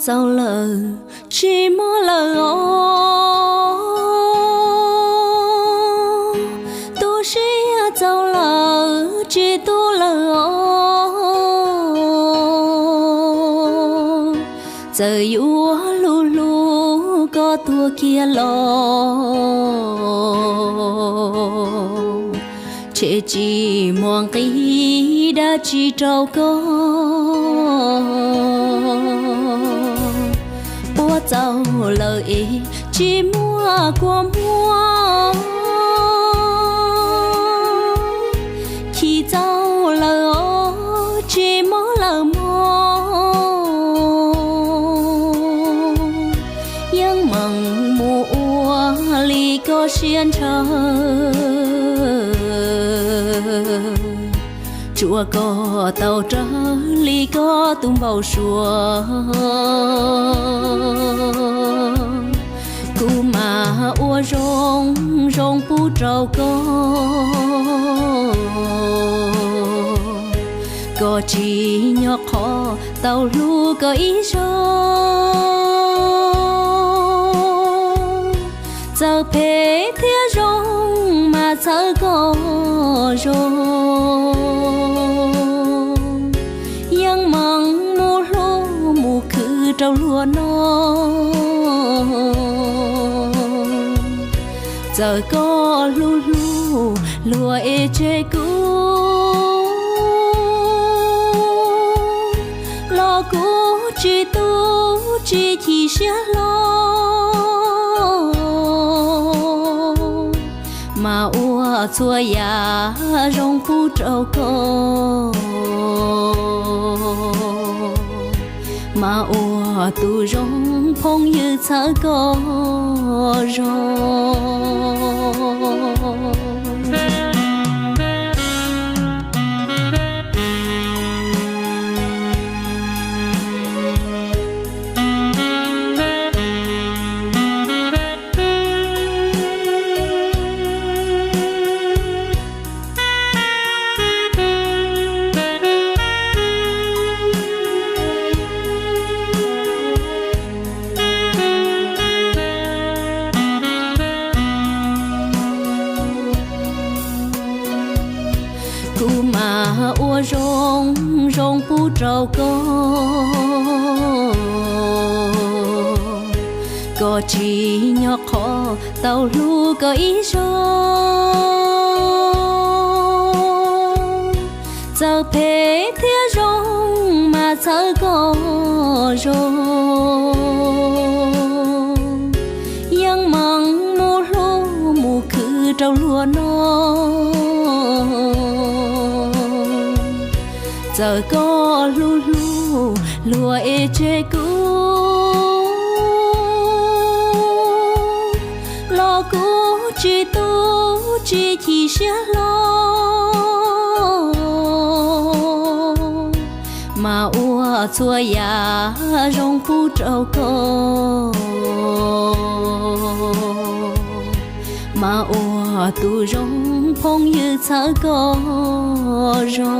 Txaus lawm, tsis mob lawm os. Tu siab txaus lawm, tsis tu lawm os. Txawm yuav hlub hlub koj tuag kiag los, ces tsis muaj nqis dab tsi rau koj. Puas txaus lawm es tsis muaj kua muag. Chim txaus lawm os, tsis mob lawm mog. Yeej meem mus ua li koj siab ntshaw, tsuas kom tau raws li koj tus npau suav. Kuv mam ua zoo zoo pub rau koj, koj tsis nyob qhov tau hlub koj ib zaug. Txawm phem thiab zoo mas txhawb koj zoo, yeej meem mus hlub mus khwv rau luag no. Txawm koj hlub hlub luag es tseg kuv, los kuv tsis tu tsis chim siab hlo, mas ua txhua yam zoo pub rau koj, mas ua tus zoo phooj ywg txhawb koj zoo. Kuv mam ua zoo zoo pub rau koj, koj tsis nyob qhov tau hlub koj ib zaug. Txawm phem thiab zoo mas txhawb koj zoo, yeej meem mus hlub mus khwv rau luag no. Txawm koj hlub hlub luag es tseg kuv, los kuv tsis tu tsis chim siab hlo, mas ua txhua yam zoo pub rau koj, mas ua tus zoo phooj ywg txhawb koj zoo.